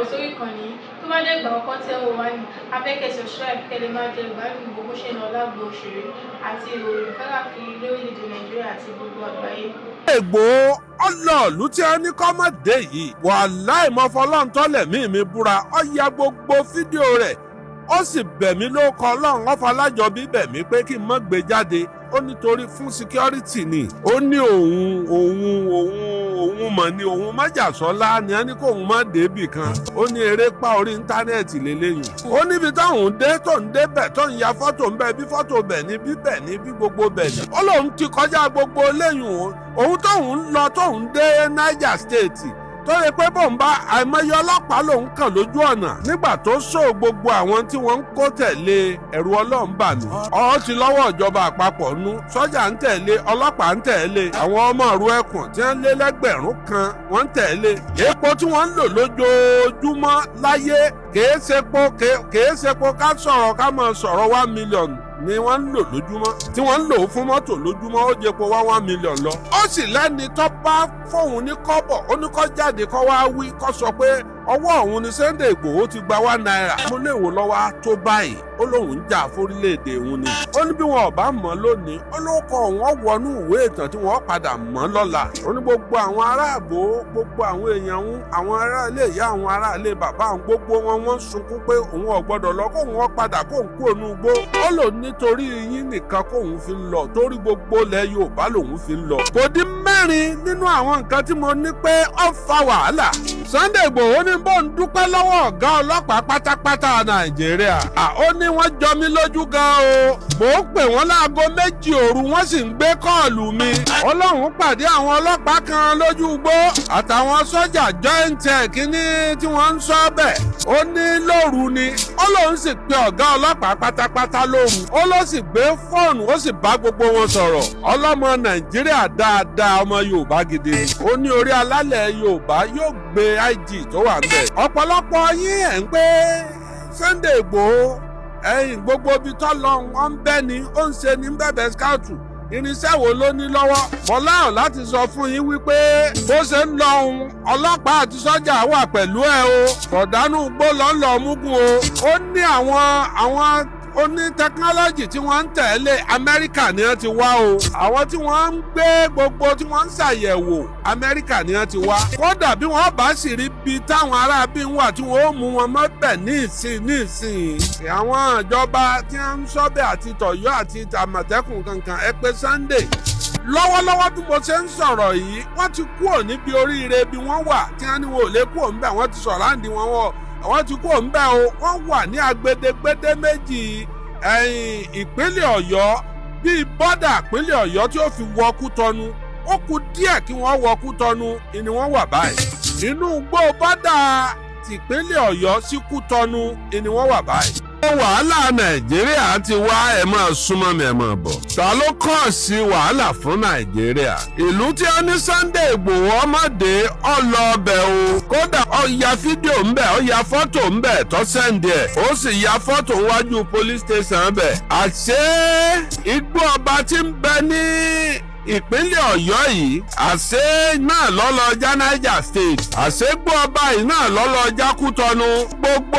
Káàbọ̀ sórí ìkànnì yìí. Tó bá jẹ́ ìgbà àkọ́kọ́ tẹ́ ò wá ní, a fẹ́ kẹ́ subscribe kẹ́ lè máa jẹ ìgbádùn gbogbo bó ṣe ń lọ lágbo òṣèré àti ìròyìn káàkiri lórílẹ̀-èdè Nàìjíríà àti gbogbo àgbáyé. Ìgbòho ọlọ́ọ̀lù tí a ní kọ́ mọ̀ dé yìí, wàláì mọ́fọlọ́ntọ́lẹ̀ mí mi búra. Ó ya gbogbo fídíò rẹ̀, ó sì bẹ̀ mí ló kọ Ọlọ́run ọ̀fọlájọbí bẹ̀ mí pé kí n má gbé jáde. Ó nítorí fún security ni. Ó ní òun òun òun òun mọ̀ ni òun májàsọ́lá ni a ní kóun má débì kan. Ó ní eré pa orí íńtánẹ́ẹ̀tì lélẹ́yìn. Ó níbi táwọn dé tó ń débẹ̀, tó ń ya fọ́tò ń bẹ, bí fọ́tò bẹ̀ ni, bí bẹ̀ ni, bí gbogbo bẹ̀ ni. Ó lóun ti kọjá gbogbo lẹ́yìn òun tóun ń lọ, tóun dé Niger State, tó yẹ pé bóun bá àìmọye ọlọ́pàá lòun kàn lójú ọ̀nà. Nígbà tó sọ gbogbo àwọn tí wọ́n ń kó tẹ̀lé, ẹ̀rù Ọlọ́run bà mí. Ọ̀ ti lọ́wọ́ ìjọba àpapọ̀ nú, sọ́jà ń tẹ̀lé, ọlọ́pàá ń tẹ̀lé, àwọn ọmọ ìrú ẹkùn tí wọ́n lé lẹ́gbẹ̀rún 1 wọ́n ń tẹ̀lé. Epo tí wọ́n ń lò lójoojúmọ́ láyé kèé sepo, kèé sepo. Ká sọ̀rọ̀, ká máa sọ̀rọ̀, 1 million ni wọ́n ń lò lójúmọ́ tí wọ́n ń lò fún mọ́tò lójúmọ́. Ó jẹ́ pé wá 1 million lọ. Ó sì lẹ́ni tó bá fóun ní kọ́bọ̀, ó ní kó jáde, kó wá wí, kó sọ pé ọwọ́ òun ni Sunday Igboho ti gba ₦1. Mo lè wò lọ́wọ́ tó báyìí. Ó lóun ń jà fórílẹ̀-èdè òun ni. Ó ní bí wọn ò bá mọ̀ lónìí, ó ló kọ òun wọnú ìwé ìtàn tí wọ́n padà mọ̀ lọ́la. Ó ní gbogbo àwọn aráàbò, gbogbo àwọn èèyàn òun, àwọn aráalé ìyá, àwọn aráalé bàbá àwọn, gbogbo wọn, wọ́n sunkún pé òun ò gbọ́dọ̀ lọ, kóun ó padà, kóun kú òun igbó. Ó lò nítorí yín nìkan kóun fi ń lọ, torí gbogbo ilẹ̀ Yorùbá lòun fi ń lọ. Kò dín mẹ́rin nínú àwọn nǹkan tí mo ní pé ó fa wàhálà. Sunday Igboho ní bó ń dúpẹ́ lọ́wọ́ ọ̀gá ọlọ́pàá pátápátá Nàìjíríà. Ó ní wọ́n jọ mí lójú gan o. Mò ń pè wọ́n láago 2 òru, wọ́n sì ń gbé call mi. Ọlọ́run pàdé àwọn ọlọ́pàá kan lójú igbó àtàwọn sọ́jà joint kínní tí wọ́n ń sọ bẹ̀. Ó ní lóru ni. Ó lóun sì pe ọ̀gá ọlọ́pàá pátápátá lóru. Ó ló sì gbé fóònù, ó sì bá gbogbo wọn sọ̀rọ̀. Ọlọ́mọ Nàìjíríà dáadáa, ọmọ Yorùbá gidi. Ó ní orí alálẹ̀ Yorùbá yóò gbé IG tó wà ń bẹ̀. Ọ̀pọ̀lọpọ̀ yín ẹ̀ ń pé Sunday Igboho ẹ̀yìn gbogbo ibi tó lọ, wọ́n ń bẹ́ ni ó ń ṣe ní bẹ̀bẹ̀ scout. Irinṣẹ́ wo ló ní lọ́wọ́? Bọ́láhàn láti sọ fún yín wípé bó ṣe ń lọ ohun, ọlọ́pàá àti sọ́jà wà pẹ̀lú ẹ o. Kọ̀dánù gbó lọ́nlọ́ mugun o. Ó ní àwọn oní technology tí wọ́n ń tẹ̀lé, Amẹ́ríkà ni wọ́n ti wá o. Àwọn tí wọ́n ń gbé gbogbo tí wọ́n ń ṣàyẹ̀wò, Amẹ́ríkà ni wọ́n ti wá. Kódà bí wọ́n bá sì rí bí táwọn aráabí ń wà tí wọ́n ó mú wọn mọ́bẹ̀ ní ìsìn ní ìsìn. Àwọn ìjọba tí wọ́n ń sọ́bẹ̀ àti tọ̀yọ́ àti Àmọ̀tẹ́kùn kankan, ẹ pé Sunday lọ́wọ́lọ́wọ́ bí mo ṣe ń sọ̀rọ̀ yìí, wọ́n ti kúrò níbi oríire bí wọ́n wà tí wọ́n ní wọn ò lè kúrò ńbẹ̀. Wọ́n ti sọ̀rọ̀ àǹdí wọn wọ̀, wọ́n ti kúrò ńbẹ̀ o. Wọ́n wà ní agbedegbede méjì ẹ̀yìn ìpínlẹ̀ Ọ̀yọ́, bíi bọ́dà ìpínlẹ̀ Ọ̀yọ́ tí ó fi wọ Kútọ́nù. Ó kù díẹ̀ kí wọ́n wọ Kútọ́nù ni wọ́n wà báyìí. Inú igbó bọ́dà tìpínlẹ̀ Ọ̀yọ́ sí Kútọ́nù ni wọ́n wà báyìí. Wàhálà Nàìjíríà ti wá, ẹ̀ máa súnmọ́ mi, ẹ̀ máa bọ̀. Ta ló kàn sí wàhálà fún Nàìjíríà? Ìlú tí a ní Sunday Igboho ọmọdé ọlọ́ọ̀bẹ̀ o. Kódà ó ya fídíò ńbẹ̀, ó ya fọ́tò ńbẹ̀ tó send ẹ̀, ó sì ya fọ́tò wájú police station ńbẹ̀. Àṣé igbó ọba tí ń bẹ ní ìpínlẹ̀ Ọ̀yọ́ yìí, àṣé náà lọ́lọ́jà Niger State, àṣé gbó ọba yìí náà lọ́lọ́jà Kútọ́nù. Gbogbo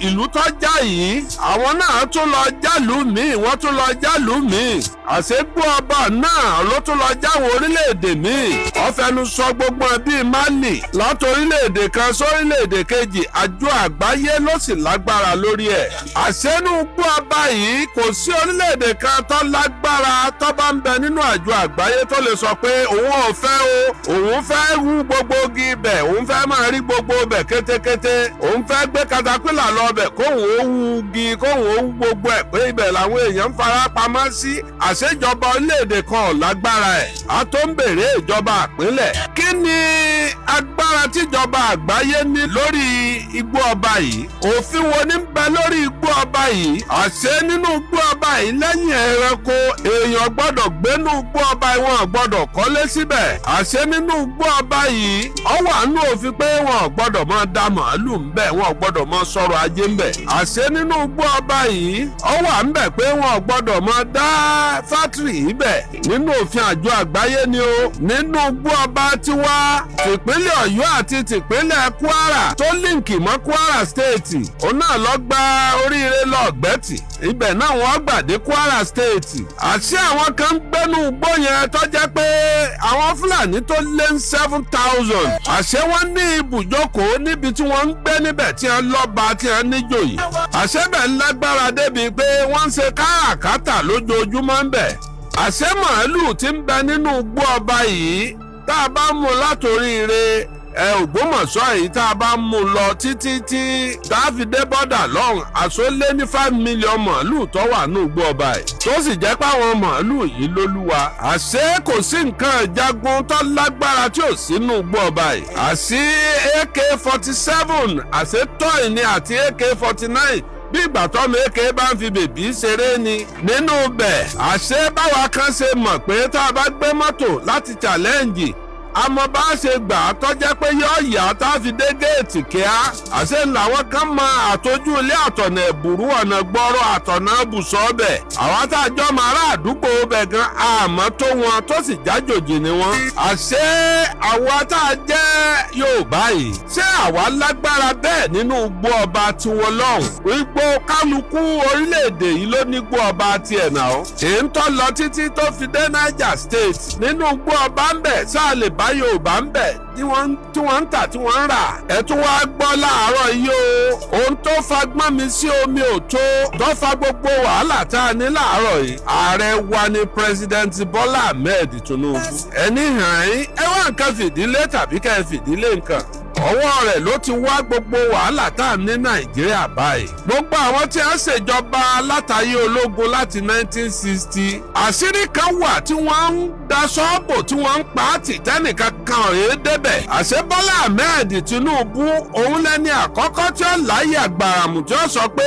ìlú tó já yìí, àwọn náà tún lọ jálùú míì, wọ́n tún lọ jálùú míì. Àṣé gbó ọba náà ló tún lọ jáwọn orílẹ̀-èdè míì. Ó fẹnu sọ gbogbo bíi Mali láti orílẹ̀-èdè kan sórílẹ̀-èdè kejì. Àjọ àgbáyé ló sì lágbára lórí ẹ̀. Àṣẹnú gbó ọba yìí, kò sí orílẹ̀-èdè kan tó lágbára tó bá ń bẹ nínú àjọ àgbáyé tó lè sọ pé òun ò fẹ́ o, òun fẹ́ wú gbogbo igi ibẹ̀, òun fẹ́ máa rí gbogbo ibẹ̀ kétékété, òun fẹ́ gbé katapila lọ bẹ̀, kóun ó wú igi, kóun ó wú gbogbo ẹ̀, pé ibẹ̀ làwọn èèyàn ń fara pamọ́ sí. Àṣejọba orílẹ̀-èdè kan ò lágbára ẹ̀, a tó ń bèrè ìjọba àpínlẹ̀. Kí ni agbára tíjọba àgbáyé ní lórí igbó ọba yìí? Òfin wo ní bẹ lórí igbó ọba yìí? Àṣé nínú igbó ọba yìí, lẹ́yìn ẹranko, èèyàn gbọ́dọ̀ gbénú igbó ọba. wọn ò gbọ́dọ̀ kọ́lé síbẹ̀. Àṣé nínú igbó ọba yìí, ó wà nínú òfin pé wọn ò gbọ́dọ̀ máa da màálù ńbẹ̀, wọn ò gbọ́dọ̀ máa sọ̀rọ̀ ajé ńbẹ̀. Àṣé nínú igbó ọba yìí, ó wà ńbẹ̀ pé wọn ò gbọ́dọ̀ máa dá factory ibẹ̀. Nínú òfin àjọ àgbáyé ni o. Nínú igbó ọba tiwa, tìpínlẹ̀ Ọ̀yọ́ àti tìpínlẹ̀ Kwara tó link mọ́ Kwara State, òun náà lọ gba oríire lọ́ọ̀gbẹ́tì, ibẹ̀ náà wọ́n gbà dé Kwara State. Àṣé àwọn kan ń gbẹ́nu igbó yẹn tó jẹ́ pé àwọn Fúlàní tó lé ní 7,000, àṣé wọ́n ní ibùjókòó níbi tí wọ́n ń gbé níbẹ̀, tí wọ́n lọ́ba, tí wọ́n níjòyè. Àṣé bẹ̀ ń lágbára débi pé wọ́n ń ṣe káràkátà lójoojúmọ́ ń bẹ̀. Àṣé màálù tí ń bẹ nínú igbó ọba yìí, tá a bá mú látòríire ẹ Ògbómọ̀ṣọ́ yìí, tá a bá mú lọ títí tí tá a fi dé border lọ́hùn, àṣó lé ní 5 million màálù tó wà ní igbó ọba yìí, tó sì jẹ́ pé àwọn màálù yìí lólúwa. Àṣé kò sí nǹkan ìjagun tó lágbára tí ò sínú igbó ọba yìí. Àṣé AK-47, àṣé toy ni, àti AK-49, bí ìgbà tọ́mọ èké bá ń fi baby ṣeré ni nínú bẹ̀. Àṣé báwa kan ṣe mọ̀ pé tá a bá gbé mọ́tò láti Challenge, àmọ́ bá a ṣe gbà á tọ́jẹ́ pé yóò yá tá a fi dé géètì kíá, àṣé làwọn kan mọ àtọ́jú ilé, àtọ̀nà ẹ̀bùrú, ọ̀nà gbọ́rọ̀, àtọ̀nà bùsọ̀ bẹ̀. Àwọn tá a jọ máa rà àdúgbò bẹ̀ gan àmọ́ tó wọn tó sì jájòjì ni wọn. Àṣé àwa tá a jẹ́ Yorùbá yìí, ṣé àwa lágbára bẹ́ẹ̀ nínú igbó ọba tiwọn lọ́hùn? Igbó kálukú orílẹ̀-èdè yìí ló ní igbó ọba tiẹ̀ náà. Èyí ń tọ́ lọ títí tó fi dé Niger State, nínú igbó ọba ń bẹ̀, sáà lè bá Yorùbá ń bẹ̀ tí wọ́n ń tà, tí wọ́n ń rà? Ẹ tún wá gbọ́ láàárọ̀ yìí o, ohun tó fa gbọ́n mi sí omi ò tó, tó fa gbogbo wàhálà tá a ní láàárọ̀ yìí, ààrẹ wa ni President Bọ́lá Ahmed Tinubu. Ẹni hàn yín, ẹ wá nǹkan fìdílé tàbí kẹ́ ẹ fìdílé nǹkan, ọwọ́ rẹ̀ ló ti wá gbogbo wàhálà tá a ní Nàìjíríà báyìí. Gbogbo àwọn tí a ń ṣèjọba látàyè ológun láti 1960, àṣírí kan wà tí wọ́n ń da ṣọ́ọ̀bù, tí wọ́n ń pa á tì, tẹ́nìkan kan rèé débẹ̀. Àṣé Bọ́lá Ahmed Tinubu òun lẹ́ni àkọ́kọ́ tí ó láyè àgbàràmù tí ó sọ pé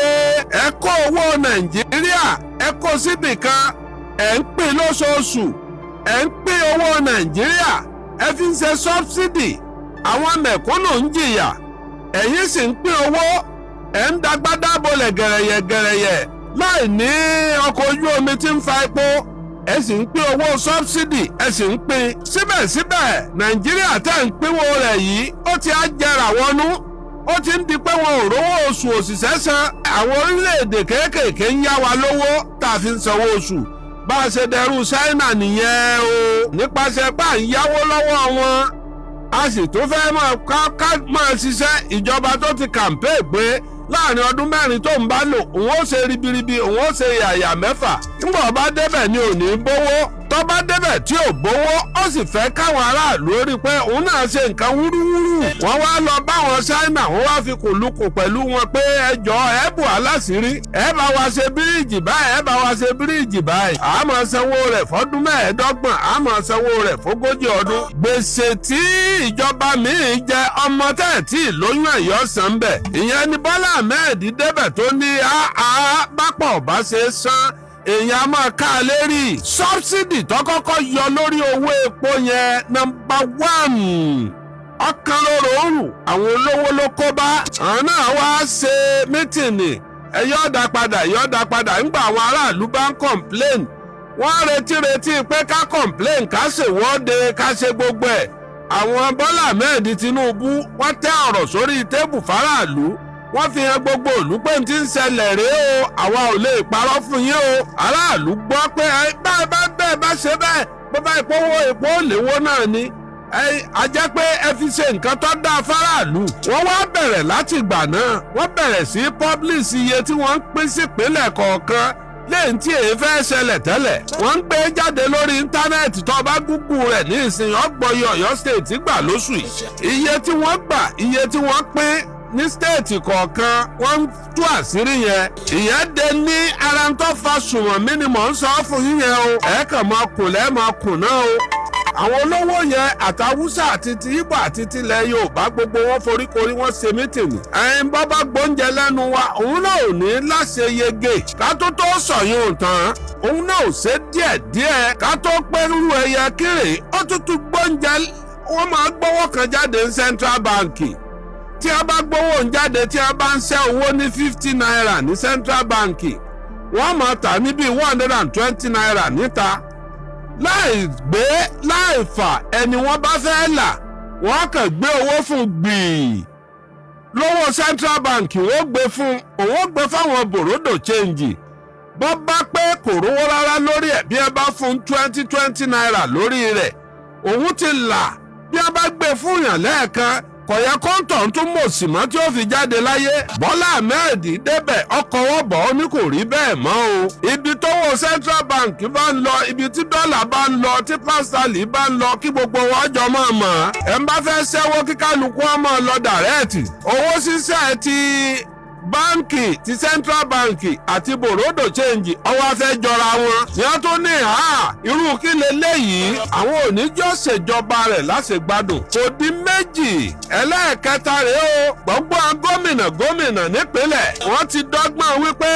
ẹ kó owó Nàìjíríà, ẹ kó síbì kan, ẹ̀ ń pín lóṣooṣù, ẹ̀ ń pín owó Nàìjíríà, ẹ fi ń ṣe subsidy, àwọn mẹ̀kúnnù ń jìyà, ẹ̀yin sì ń pín owó, ẹ̀ ń dagbádá bolẹ̀ gẹ̀rẹ̀yẹ̀ gẹ̀rẹ̀yẹ̀ láì ní ọkọ̀ ojú omi tí ń fa epo, ẹ sì ń pín owó subsidy, ẹ sì ń pín. Síbẹ̀síbẹ̀, Nàìjíríà tẹ̀ ń pínwó rẹ̀ yìí, ó ti á jẹrà wọnú, ó ti ń di pé wọn ò rówó oṣù òṣìṣẹ́ san. Àwọn orílẹ̀-èdè kéékèèké ń yá wa lówó tá a fi ń sanwó oṣù. Bá a ṣe dẹrú Ṣáínà nìyẹn o, nípasẹ̀ pé à ń yáwó lọ́wọ́ wọn, a sì tún fẹ́ máa ká máa ṣiṣẹ́. Ìjọba tó ti campaign pé láàrin ọdún 4 tó ń bá lò, òun ó ṣe ribiribi, òun ó ṣe yàyà mẹ́fà, nígbà ọba débẹ̀ ni ò ní bówó. Tó bá débẹ̀ tí ò bówó, ó sì fẹ́ káwọn aráàlú rí pé òun náà ṣe nǹkan wúrúwúrú. Wọ́n wá lọ báwọn Ṣáínà, wọ́n wá fi kùlùkù pẹ̀lú wọn pé ẹjọ́, ẹ bù aláṣírí, ẹ bá wa ṣe bíríìjì báyìí, ẹ bá wa ṣe bíríìjì báyìí, a máa sanwó rẹ̀ fọ́dún 25, a máa sanwó rẹ̀ fógójì ọdún. Gbèsè tí ìjọba míì jẹ, ọmọ tẹ̀ tí lóyún ẹ̀yọ́ san bẹ̀. Ìyẹn ni Bọ́lá Ahmed débẹ̀ tó ní àá bápọ̀ bá ṣe san, èèyàn á máa ká a lérí. Subsidy tó kọ́kọ́ yọ lórí owó epo yẹn, number one, ọkàn lóró òrù, àwọn olówó ló kó bá. Àwọn náà wá ṣe meeting, ẹ yọ̀ọ̀dà padà, yọ̀ọ̀dà padà. Ńgbà àwọn aráàlú bá ń complain, wọ́n retí retí pé ká complain, ká ṣèwọ́de, ká ṣe gbogbo ẹ̀. Àwọn Bọ́lá Ahmed Tinubu, wọ́n tẹ́ ọ̀rọ̀ sórí table fáráàlú, wọ́n fi hàn gbogbo ìlú pé n ti ń ṣẹlẹ̀ rèé o, àwa ò lè parọ́ fún yín o. Aráàlú gbọ́ pé báyìí bá bẹ́ẹ̀ bá ṣe bẹ́ẹ̀, bó bá ìpowó epo léwó náà ni, a jẹ́ pé ẹ fi ṣe nǹkan tó dáa fáráàlú. Wọ́n wá bẹ̀rẹ̀ láti ìgbà náà, wọ́n bẹ̀rẹ̀ sí publish iye tí wọ́n ń pín sípínlẹ̀ kọ̀ọ̀kan, lẹ́yìn tí èyí fẹ́ ṣẹlẹ̀ tẹ́lẹ̀. Wọ́n ń gbé jáde lórí íńtánẹ́ẹ̀tì. Tó bá Google rẹ̀ ní ìsìn, ọgbọ̀yé Ọ̀yọ́ State gbà lóṣù yìí, iye tí wọ́n gbà, iye tí wọ́n pín ní state kọ̀ọ̀kan, wọ́n ń tú àṣírí yẹn. Ìyẹn dé ní ara ń tó fa sùnmọ̀mí ni mò ń sọ fún yín yẹn o. Ẹ kàn máa kùn lẹ́ẹ̀ máa kùn náà o. Àwọn olówó yẹn àtàwùsà àti ti Ìgbò àti tilẹ̀ Yorùbá, gbogbo wọn foríkorí, wọn ṣe meeting. Ẹ̀yin bọ́ bá gbóúnjẹ lẹ́nu wa, òun náà ò ní láṣẹ yege. Ká tó tó sọ̀yún tán, òun náà ò ṣe díẹ̀díẹ̀. Ká tó pẹ́rú ẹyẹ kéré, ó tútù gbóúnjẹ. Wọ́n máa gbọ́wọ́ kan jáde ní Central Bank. Tí a bá gbowó ń jáde, tí a bá ń ṣẹ́ owó ní ₦50 ní Central Bank, wọ́n máa tà ní bíi ₦120 níta. Láì gbé láì fà, ẹni wọ́n bá fẹ́ là, wọ́n kàn gbé owó fún gbìí lówó Central Bank. Wọ́n gbé fún òun, ó gbé fáwọn bureau de change. Bọ́ bá pé kò rówó rárá lórí ẹ̀, bí ẹ bá fún ₦20 ₦20 lórí rẹ̀, òun ti là. Bí a bá gbé fún yàn lẹ́ẹ̀kan, kò yẹ kọ́ńtọ̀ tún mọ̀ sí mọ́ tí ó fi jáde láyé. Bọ́lá Ahmed débẹ̀, ọkọ̀ wọ́n bọ̀, ó ní kò rí bẹ́ẹ̀ mọ́ o. Ibi tówó Central Bank bá ń lọ, ibi tí dọ́là bá ń lọ, tí pásítálì bá ń lọ, kí gbogbo wa jọ máa mọ̀. Ẹ̀ ń bá fẹ́ ṣẹ́wó, kíkálukú ọmọ lọ direct. Owó ṣíṣẹ́ ti báǹkì, ti Central Bank àti bureau de change, ọwọ́ afẹ́ jọra wọn. Ní wọ́n tún ní ha, irú kí leléyìí? Àwọn oníjọ́ ṣèjọba rẹ̀ láṣẹgbádùn. Kò di méjì. Ẹlẹ́ẹ̀kẹta rèé o, gbọ́ngbọ́n gómìnà gómìnà nípínlẹ̀, wọ́n ti dọ́gbọ́n wípé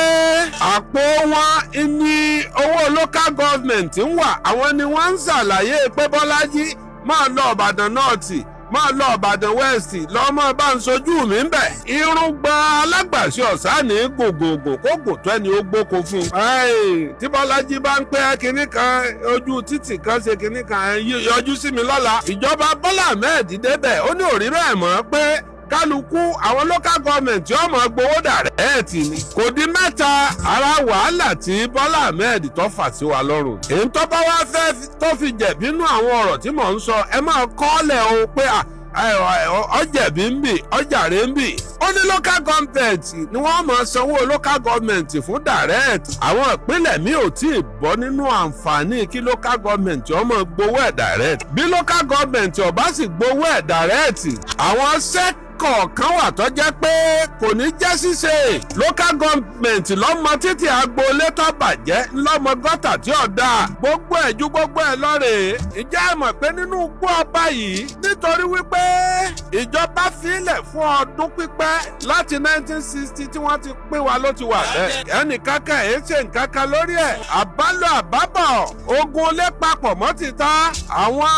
àpò wọn ní owó local government ń wà. Àwọn ni wọ́n ń ṣàlàyé pé Bọ́lájí máa lọ Ìbàdàn North, máa lọ Ìbàdàn West, lọ́mọ bá ń sojú mi ń bẹ̀. Irúgbọ́n alágbàṣe ọ̀sán ní gògògò kó gò tó ẹni ó gbóko fún un. Tí Bọ́lájí bá ń pẹ́ kinní kan, ojú títì kan ṣe kinní kan, yọjú sí mi lọ́la. Ìjọba Bọ́lá Ahmed débẹ̀, ó ní òrí bẹ́ẹ̀ mọ́, pé kálukú àwọn local government yóò máa gbowó direct ni. Kò di mẹ́ta. Ara wàhálà tí Bọ́lá Ahmed tó fà sí wa lọ́rùn. Èyí tó bá wá fẹ́ tó fi jẹ̀bi nínú àwọn ọ̀rọ̀ tí mò ń sọ, ẹ máa kọ́lẹ̀ o pé ọjẹ̀bi ń bì, ọjàre ń bì. Ó ní local government ni wọ́n máa sanwó local government fún direct. Àwọn ìpínlẹ̀ mi ò tí ì bọ́ nínú àǹfààní kí local government ó máa gbowó ẹ̀ direct. Bí local government ò bá sì gbowó ẹ̀ direct, àwọn sec kọ̀ọ̀kan wà tó jẹ́ pé kò ní jẹ́ ṣíṣe. Local government lọ́mọ títí agboolé tó bàjẹ́, lọ́mọ gọ́tà tí ò dáa, gbogbo ẹ̀ ju gbogbo ẹ̀ lọ́rẹ̀ẹ́. Ìjẹ́ ẹ mọ̀ pé nínú igbó ọba yìí, nítorí wípé ìjọba filẹ̀ fún ọdún pípẹ́, láti 1960 tí wọ́n ti pín wa ló ti wà bẹ́ẹ̀, ẹnìkankan èé ṣe nǹkan kan lórí ẹ̀. Àbálò àbábọ̀, ogun olé papọ̀ mọ́ ti ta. Àwọn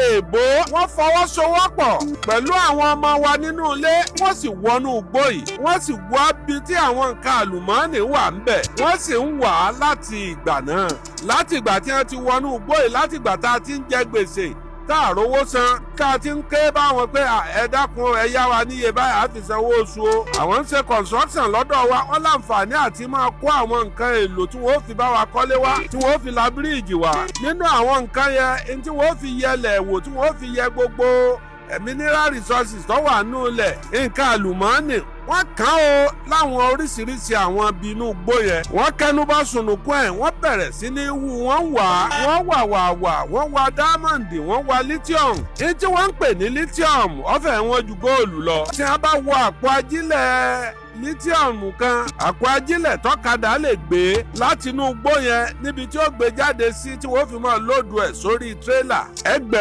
èèbó wọ́n fọwọ́sowọ́pọ̀ pẹ̀lú àwọn ọmọ wa nínú ilé, wọ́n sì wọnú igbó yìí, wọ́n sì wá bí tí àwọn nǹkan àlùmọ́ọ́nì wà ń bẹ̀. Wọ́n sì ń wà á láti ìgbà náà, láti ìgbà tí wọ́n ti wọnú igbó yìí, láti ìgbà tá a ti ń jẹ gbèsè, tá a rówó san, tá a ti ń ké báwọn pé ẹ dákun, ẹ yá wa níye báyìí, á fi sanwó oṣù o. Àwọn ń ṣe construction lọ́dọ̀ wa, wọ́n láǹfààní àti máa kó àwọn nǹkan èlò tí wọ́n fi bá wa kọ́lé wá, tí wọ́n fi la bíríìjì wá. Nínú àwọn nǹkan yẹn, tí wọ́n fi yẹlẹ̀ wò, tí wọ́n fi yẹ gbogbo mineral resources tó wà nínú ilẹ̀, nǹkan àlùmọ́ọ́nì, wọ́n kàn ó láwọn oríṣiríṣi àwọn ibi inú igbó yẹn. Wọ́n kẹnu bá sunùkún ẹ̀, wọ́n bẹ̀rẹ̀ sí ní wú. Wọ́n wà, wọ́n wà wà wà, wọ́n wá diamond, wọ́n wá lithium. Ní tí wọ́n ń pè ní lithium, ọ̀fẹ́ wọn ju góòlù lọ. Tí wọ́n bá wọ àpò ajílẹ̀ lithium kan, àpò ajílẹ̀ tọ́kadà lè gbé láti inú igbó yẹn níbi tí ó gbé jáde sí, tí wọ́n fi máa load ẹ̀ sórí tírélà,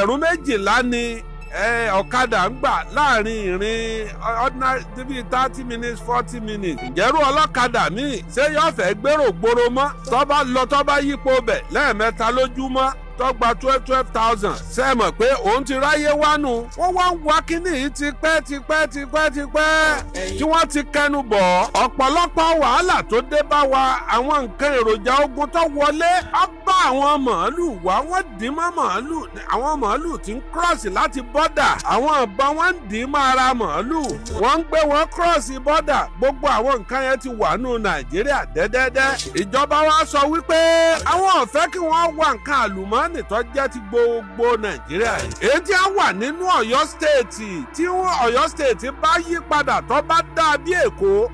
12,000 ni ọ̀kadà ń gbà láàrin ìrìn ordinary bíi 30 minutes, 40 minutes. Ìjẹ́rú ọlọ́kadà míì ṣé yóò fẹ́ gbèrò gbòòrò mọ́? Tó bá lọ, tó bá yípo bẹ̀ lẹ́ẹ̀mẹ́ta lójúmọ́, tó gba 12,000, ṣe é mọ̀ pé òun ti ráyé wánu? Wọ́n wá ń wá kínní yìí ti pẹ́, ti pẹ́, ti pẹ́, ti pẹ́ tí wọ́n ti kẹnu bọ̀. Ọ̀pọ̀lọpọ̀ wàhálà tó dé bá wa, àwọn nǹkan èròjà ogun tó wọlé, á bá àwọn màálù wá, wọ́n dín mọ́ màálù. Àwọn màálù tí ń cross láti border, àwọn ìbọn wọn ń dín mọ́ ara màálù, wọ́n ń gbé wọn cross border. Gbogbo àwọn nǹkan yẹn ti wà nù Nàìjíríà dẹ́dẹ́dẹ́. Ìjọba wa sọ wípé àwọn ò fẹ́ kí wọ́n wá nǹkan àlùmọ́ọ́nì tó jẹ́ ti gbogbo Nàìjíríà yìí. Èyí tí a wà nínú Ọ̀yọ́ State, tí Ọ̀yọ́ State bá yí padà, tó bá dà bí Èkó,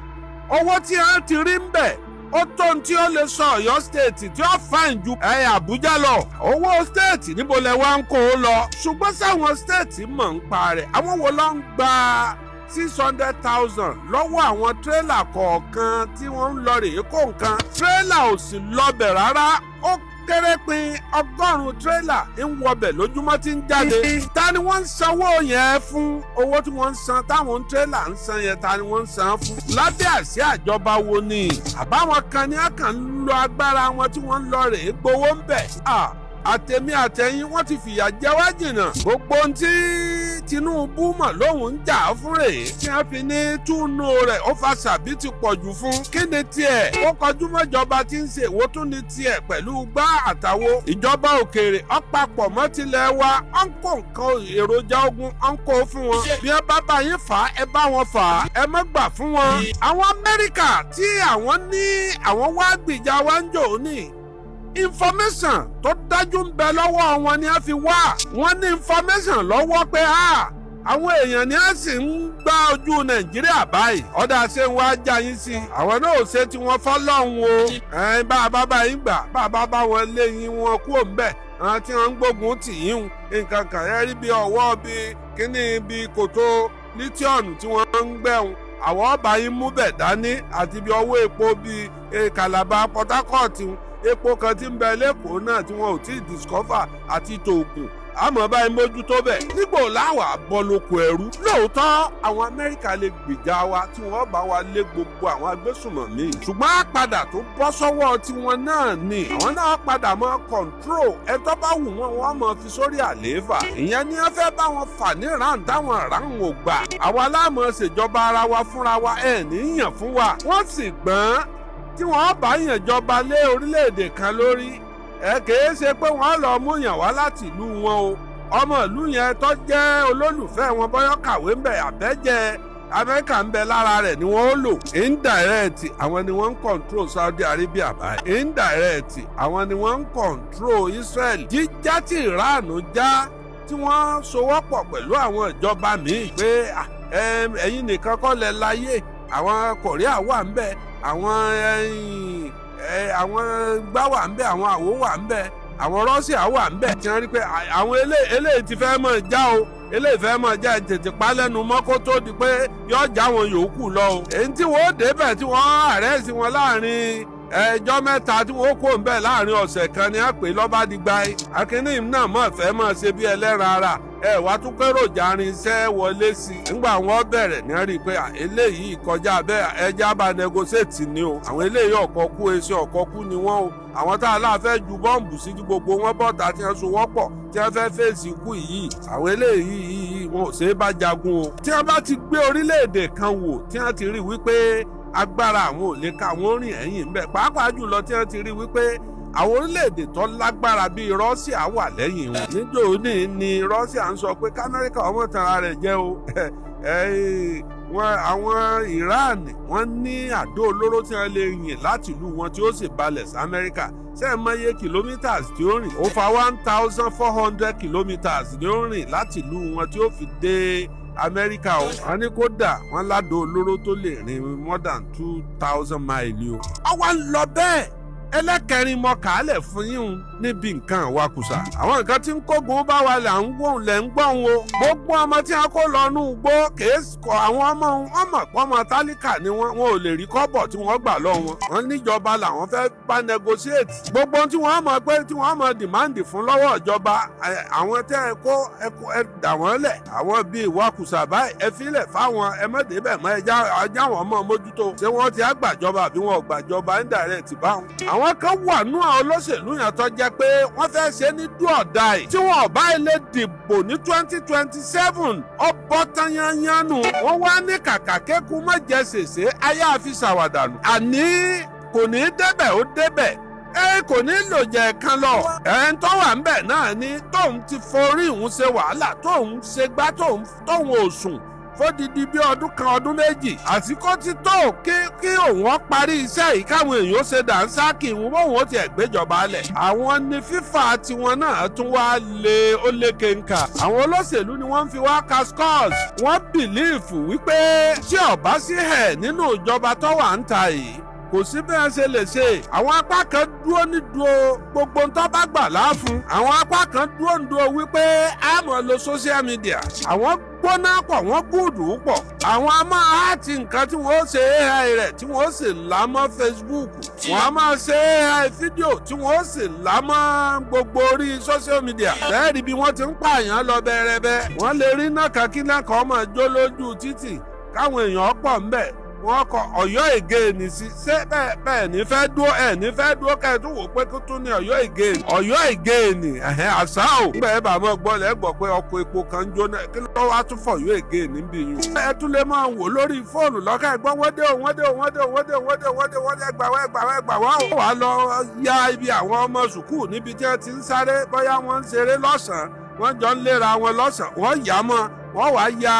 owó tí a ti rí ń bẹ̀ ó tó ohun tí ó lè sọ Ọ̀yọ́ State tí ó fine ju ẹ̀ Àbújá lọ. Owó state, níbo lẹ wá ń kó o lọ? Ṣùgbọ́n sáwọn state mọ̀ ń pa rẹ̀, àwọn wo ló ń gba 600,000 lọ́wọ́ àwọn tírélà kọ̀ọ̀kan tí wọ́n ń lọ rèé kó nǹkan? Tírélà ò sì lọbẹ̀ rárá. Ó Kéré pin 100 tírélà ń wọbẹ̀ lójúmọ́ tí ń jáde. Ta ni wọ́n ń sanwó yẹn fún? Owó tí wọ́n ń san táwọn tírélà ń san yẹn, ta ni wọ́n ń san fún? Lábẹ́ àsíá àjọba wo ni? Àbáwọn kan ní àkàn ń lo agbára wọn tí wọ́n ń lọ rèé gbowó ń bẹ̀. Àtẹ̀mí àtẹ̀yìn, wọ́n ti fìyà jẹ wá jìnnà. Gbogbo ohun tí Tinubu mọ̀ lóhùn ń jà fún rèé tí wọ́n fi ní túnú rẹ̀ ó fa sàbí ti pọ̀ jù fún. Kí ni tiẹ̀ ó kọjú mọ́jọba tí ń ṣe? Èwo tún ni tiẹ̀ pẹ̀lú gbá àtàwo ìjọba òkèèrè ọ̀pápọ̀ mọ́ tilẹ̀ wa? Ó ń kó nǹkan èròjà ogun, ó ń kó fún wọn. Bí wọ́n bá bá yín fà á, ẹ bá wọn fà á, ẹ má gbà fún wọn. Àwọn Amẹ́ríkà tí àwọn ní àwọn wá gbìjà wa ń jò ní, information tó dájú ń bẹ lọ́wọ́ wọn ni a fi wá. Wọ́n ní information lọ́wọ́ pé a àwọn èèyàn ni a sì ń gbá ojú Nàìjíríà báyìí. Ọ̀dà ṣé ń wá já yín sí, àwọn náà ò ṣe tí wọ́n fọ́lọ́hún o. Ẹ̀ẹ́n, bá a bá bá yín gbà, bá a bá bá wọn lé yín wọn kúrò ń bẹ̀, àwọn tí wọ́n ń gbógun tì yín nǹkan kan ẹ rí bí ọwọ́ bí kíní bí kòtò lithium tí wọ́n ń gbẹ̀hún, àwọn ọba yín mú bẹ̀ dání, àti bí ọwọ́ epo bíi Calabar, Port Harcourt, epo kan tí ń bẹ lẹ́kọ̀ọ́ náà tí wọn ò tí ì discover, àti tòògùn àmọ́ báyìí mójútó bẹ̀. Nígbò láwà bọ́ lóko ẹrú? Lóòótọ́, àwọn Amẹ́ríkà lè gbèjà wa tí wọ́n bá wa lé gbogbo àwọn agbésùnmọ̀mí, ṣùgbọ́n á padà tó bọ́ sọ́wọ́ tiwọn náà ni. Àwọn náà padà mọ́ control ẹ tó bá wù wọ́n, wọ́n mọ̀ fi sórí àlééfà. Ìyẹn ni wọ́n fẹ́ bá wọn fà ní round táwọn round ò gbà. Àwa láàmú ṣèjọba ara wa fúnra wa, ẹ̀ níyàn fún wa. Wọ́n sì gbọ́n. Tí wọ́n bá yàn jọba lé orílẹ̀-èdè kan lórí ẹ, kìí ṣe pé wọ́n lọ mú yàn wá láti ìlú wọn o. Ọmọ ìlú yẹn tó jẹ́ olólùfẹ́ wọn, bọ́yọ́ kàwé ń bẹ̀, àbẹ́jẹ́ Amẹ́ríkà ń bẹ lára rẹ̀ ni wọ́n ó lò. Indirect, àwọn ni wọ́n ń control Saudi Arabia báyìí. Indirect, àwọn ni wọ́n ń control Israel. Jíjá tí Iran já, tí wọ́n sowọ́pọ̀ pẹ̀lú àwọn ìjọba míì pé ẹ̀yin nìkan kọ́ lẹ láyé, àwọn Korea wà ń bẹ, àwọn gbá wà ń bẹ, àwọn àwo wà ń bẹ, àwọn Russia wà ń bẹ, tí wọ́n rí pé àwọn eléyìí ti fẹ́ mọ̀ já o, eléyìí fẹ́ mọ̀ já, tètè pa lẹ́nu mọ́ kó tó di pé yọ já wọn yòókù lọ o. Èyí tí wọ́n débẹ̀ tí wọ́n arrest wọn láàrin ẹjọ́ 3, tí wọ́n kó ń bẹ̀ láàrin ọ̀sẹ̀ kan ni, á pè lọ́ba dìgbà yìí. Akínní náà mọ̀ fẹ́ mọ̀ ṣe bí ẹlẹ́ran ara ẹ wá tún kéròjà irinṣẹ́ wọlé sí i. Nígbà wọn bẹ̀rẹ̀ ní rí i pé eléyìí kọjá bẹ́ẹ̀, ẹja bá negotiate ni o. Àwọn eléyìí ọ̀kọ́ kú esi ọ̀kọ́ kú ni wọ́n o. Àwọn tá a láà fẹ́ ju bọ́ǹbù sí, gbogbo wọn bọ́ta tí wọ́n so wọ́pọ̀ tí wọ́n fẹ́ fèsì ikú yìí, àwọn eléyìí yìí wọn ò ṣeé bá jagun o. Tí wọ́n bá ti gbé orílẹ̀-èdè kan wò, tí wọ́n ti rí wípé agbára àwọn ò lè ká àwọn rìn ẹ̀yìn ń bẹ̀, pàápàá jùlọ tí wọ́n ti rí wípé àwọn orílẹ̀-èdè tó lágbára bíi Russia wà lẹ́yìn wọn. Níjó ní ni Russia ń sọ pé k'Amẹ́ríkà ọmọ tanra rẹ̀ jẹ́ o. Wọn àwọn Iran, wọ́n ní àdó olóró tí wọ́n lè yìn láti ìlú wọn tí ó sì balẹ̀ sí Amẹ́ríkà. Ṣé ẹ mọye kilometers tí ó rìn? Ó fa 1,400 kilometers ní ó rìn láti ìlú wọn tí ó fi dé Amẹ́ríkà o. Wọ́n ní kódà wọ́n ládò olóró tó lè rìn more than 2,000 miles o. Ọwọ́ ń lọ bẹ́ẹ̀. Ẹlẹ́kẹrin mọ kàálẹ̀ fún yín níbi nǹkan àwakùsà. Àwọn nǹkan tí ń kógun bá wa là ń wọ̀n lẹ̀ ń gbọ́n o. Gbogbo ọmọ tí a kó lọ nú igbó kìí kọ àwọn ọmọ wọn mọ̀ pé ọmọ tálíkà ni wọ́n, wọn ò lè rí kọ́bọ̀ tí wọ́n gbà lọ wọn. Wọ́n níjọba làwọn fẹ́ bá negotiate. Gbogbo tí wọ́n mọ̀ pé tí wọ́n mọ̀ demand fún lọ́wọ́ ìjọba, àwọn tẹ́ ẹ kó ẹ dà wọ́n lẹ̀, àwọn bíi ìwakùsà báyìí, ẹ filẹ̀ fáwọn, ẹ má débẹ̀ mọ́, ẹ já wọn mọ́ mójútó. Ṣé wọ́n ti á gbàjọba àbí wọn ò gbàjọba indirect báwọn? Àwọn kan wà nú àwọn olóṣèlú yẹn tó jẹ́ pé wọ́n fẹ́ ṣe ní do or die. Tí wọn ò bá ilé dìbò ní 2027, ọbọ̀ tanyanyanu. Wọ́n wá ní kàkà kéku má jẹ sèse, ayé àfi ṣàwàdànù. Àní kò ní í débẹ̀, ó débẹ̀, ẹ kò ní lò jẹ kan lọ. Ẹ ń tó wà ń bẹ̀ náà ni tóun ti forí ìhun ṣe wàhálà, tóun ṣe gbá, tóun ò sùn fódìdí bí ọdún 1, ọdún 2, àsìkò ti tó kí òun ó parí iṣẹ́ yìí, káwọn èèyàn ó ṣe dànsákì ìhun bóun ó tiẹ̀ gbéjọba lẹ̀. Àwọn ní fífà tiwọn náà tún wá lé ó lékè ńkà. Àwọn olóṣèlú ni wọ́n ń fi wá ka scores. Wọ́n believe wípé tí ọ̀bá sí ẹ̀ nínú ìjọba tó wà ń ta yìí. Kò sí bí wọ́n ṣe lè ṣe. Àwọn apá kan dúró ní dúró gbogbo ń tó bá gbà láàfún. Àwọn apá kan dúró ń dúró wípé a máa lo social media. Àwọn gbóná pọ̀, wọ́n gùdù pọ̀. Àwọn a máa háàtì nǹkan tí wọ́n ṣe AI rẹ̀ tí wọ́n sì là mọ́ Facebook. Wọ́n á máa ṣe AI fídíò tí wọ́n sì là mọ́ gbogbo orí social media. Bẹ́ẹ̀ bí wọ́n ti ń pààyàn lọ bẹ́ẹ̀rẹ́bẹ́. Wọ́n lè rí náà kan kí náà kan máa jó lójú títì káwọn èèyàn pọ̀ ńbẹ̀, wọ́n kọ "Ọ̀yọ́ again" sí. Ṣé bẹ́ẹ̀ bẹ́ẹ̀ ní fẹ́ dúró ẹ̀ ní fẹ́ dúró kẹ́ ẹ̀ tún wò pé kó tún ní Ọ̀yọ́ again, Ọ̀yọ́ again, ẹ̀hẹ́n àṣà ò. Nígbà ẹ̀ bá mọ̀ gbọ́ lẹ́ gbọ́ pé ọkọ̀ epo kan ń jóná, kí ló wá tún fọ̀ Ọ̀yọ́ again níbí yìí? Ẹ tún lè máa wò lórí fóònù lọ́kà ẹ̀gbọ́n, wọ́n dé o, wọ́n dé o, wọ́n dé o, wọ́n dé o, wọ́n dé o, wọ́n dé o, wọ́n dé, ẹgbà wá, ẹgbà wá, ẹgbà wá o. Wàá lọ ya ibi àwọn ọmọ sùkúù níbi tí wọ́n ti ń sáré, bóyá wọ́n ń ṣeré lọ́sàn-án, wọ́n jọ ń léra wọn lọ́sàn-án, wọ́n yà á mọ́. Wọ́n wàá ya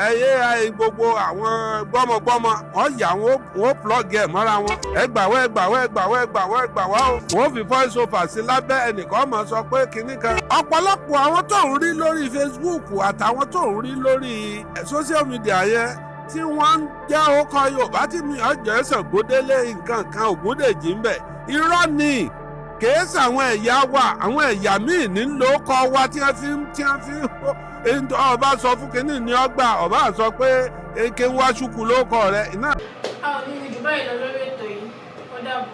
ẹyẹ gbogbo àwọn gbọ́mọgbọ́mọ, wọ́n yà wọ́n, wọ́n plug ẹ̀ mọ́ra wọn. Ẹgbà wá, ẹgbà wá, ẹgbà wá, ẹgbà wá, ẹgbà wá o. Wọ́n fi voice over sí lábẹ́, ẹnìkan máa sọ pé kinní kan. Ọ̀pọ̀lọpọ̀ àwọn tó ń rí lórí Facebook àtàwọn tó ń rí lórí social media yẹn tí wọ́n ń jẹ́ orúkọ Yorùbá tí mi ọjọ́ Ṣàngódélé nǹkan kan Ògúndèjì ń bẹ̀, irọ́ ni. Kìí sàwọn ẹ̀yà wa, àwọn ẹ̀yà míì ní ló kọ́ wa tí wọ́n fi ń ọba sọ fún kínní ní ọgbà ọba sọ pé eke ń wá ṣùkú ló kọ rẹ. A ò ní jù báyìí lọ lórí ètò yìí. Ó dàbọ̀.